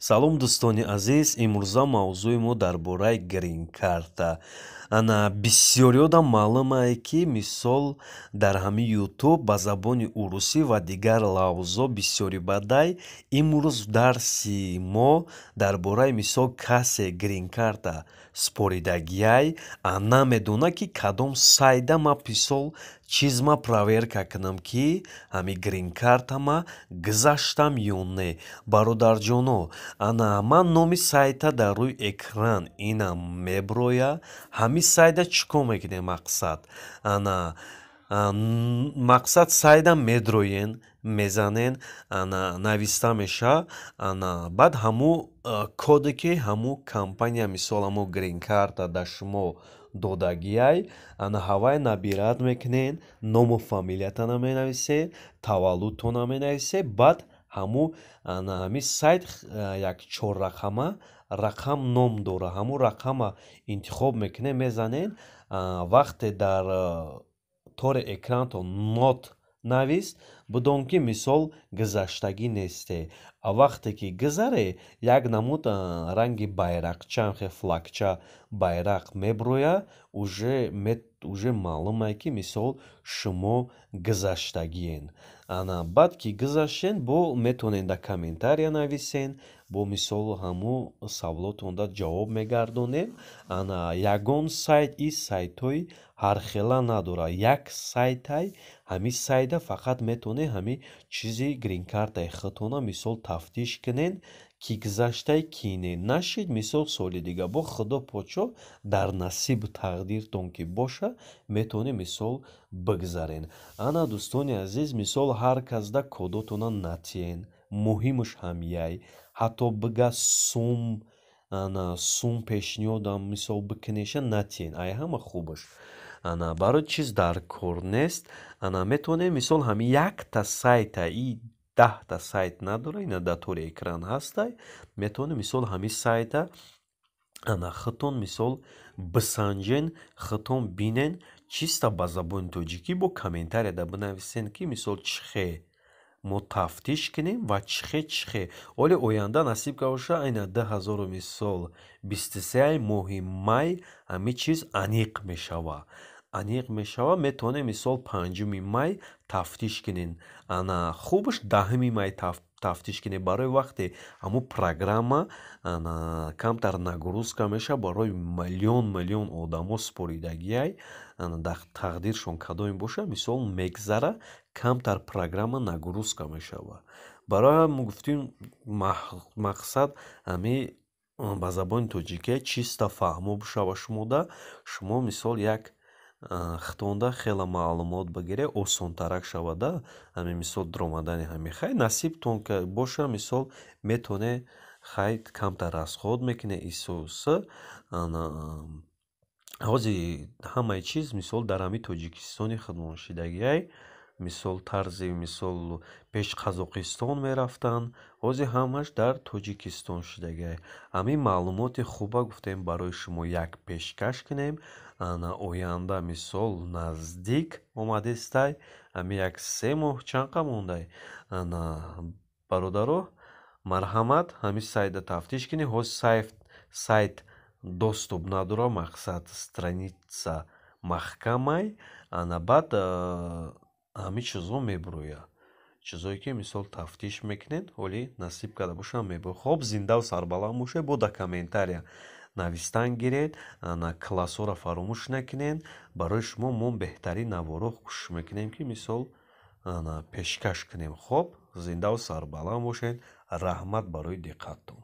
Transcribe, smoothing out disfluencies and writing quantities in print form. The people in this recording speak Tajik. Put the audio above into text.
Салом, дӯстони азиз! Имрӯза мавзӯи мо дар бораи грин-карта. Ана, бисёриёдам маълумае, ки мисол дар ҳамин Ютуб ба забони урусӣ ва дигар лавзо бисёри бадай. Имрӯз дарси мо дар бораи, мисол, касе грин-карта споридагиай, а намедона, ки кадом сайда ма, мисол, чизма проверка кунам, ки ҳами грин-картама гузаштам ё не. Бародарҷоно, ана, ман номи сайта дар рӯи экран ина меброя. Ҳами сайда чӣ кор мекунем? Мақсад, ана, мақсад, сайда медроен, мезанен, ана, нависта меша. Ана, баъд ҳаму коде, ки ҳаму компания, мисол, ҳаму грин-карта дар шумо додагиай, ана, ҳавай набирать мекунен, ному фамилиятана менависед, таваллудтона менависед. Баъд ҳаму, ана, ҳами сайт як чоррақама рақам ном дора, ҳамун рақама интихоб мекунед, мезанед. Вақте дар тори экранатон not навист, бидон, ки, мисол, гузаштагӣ несте. А вақте ки гузаре, як намуд ранги байрақча, флагча, байрақ меброя, уже маълумае, ки, мисол, шумо гузаштагиен. Ана, баъд ки гузаштен, бо метавонед дар комментария нависен, бо, мисол, ҳамун саволотонда ҷавоб мегардонем. Ана, ягон сайт и сайтҳои ҳархела надорад, як сайтай. Ҳамин сайта фақат метавонед ҳамин чизи грин-картаи худтона, мисол, тафтиш кунед, ки гузаштай, ки не. Нашид, мисол, соли дига бо Худо подшоҳ дар насибу тақдиртон ки боша, метавонед, мисол, бигзарен. Ана, дӯстони азиз, мисол, ҳар касда кодотона натиен, муҳимаш ҳамияй. Ҳатто бига сум, ана, сум пешниҳодам, мисол, бикунеша, натиен. Ай ҳама хубаш, ана, барои чиз дар кор нест. Ана, метавонем, мисол, ҳами якта сайта и 10-та сайт надора, ина дар тори экран ҳастай. Метавонем, мисол, ҳами сайта, ана, худтон, мисол, бисанҷен, худтон бинен, чиста ба забони тоҷикӣ бо комментарияда бинависен, ки, мисол, чӣ хе мо тафтиш кунем ва чӣ хе. Оле оянда насиб ка боша, айна 2000, мисол, 23 моҳи май ҳамин чиз аниқ мешава, аниқ мешава. Метавонем, мисол, 5-уми май тафтиш кунем. Ана, хубаш 10-уми май тафтиш кунем, барои вақте ҳамун программа, ана, камтар нагрузка мешава, барои миллион миллион одамо споридагиай. Ана, дар тақдиршон кадоме боша, мисол, мегзара, камтар программа нагрузка мешава. Барои ҳам гуфтем, мақсад, ҳами ба забони тоҷикия чиста фаҳмо бишава шумода. Шумо, мисол, як хитонда хеле маълумот бигире, осонтарак шавада ҳамин, мисол, даромадани ҳами. Хай, насибтон боша, мисол, метавоне, хай, камтар расход мекуне исус. Ҳози ҳамаи чиз, мисол, дар ҳамин Тоҷикистони худмон шидагиай. Мисол, тарзи, мисол, пеш Қазоқистон мерафтанд, ҳозир ҳамаш дар Тоҷикистон шидагиай. Ҳамин маълумоти хуба гуфтем, барои шумо як пешкаш кунем. Ана, оянда, мисол, наздик омадестай, ҳамин як 3 моҳ чанд мондай. Ана, бародаро, марҳамат, ҳамин сайта тафтиш кунед. Ҳозир сайт доступ надорад, мақсад, страница маҳкамай. Ана, баъд ҳамин чизҳо мебурояд, чизое ки, мисол, тафтиш мекунед, ҳоли насиб карда бошам, мебурояд. Хоб, зиндаву сарбаланд бошед. Бо дар комментария навистан гиред, ана, классҳоро фаромӯш накунед. Барои шумо мо беҳтарин наворо кӯшиш мекунем, ки, мисол, ана, пешкаш кунем. Хоб, зиндаву сарбаланд бошед. Раҳмат барои диққаттон.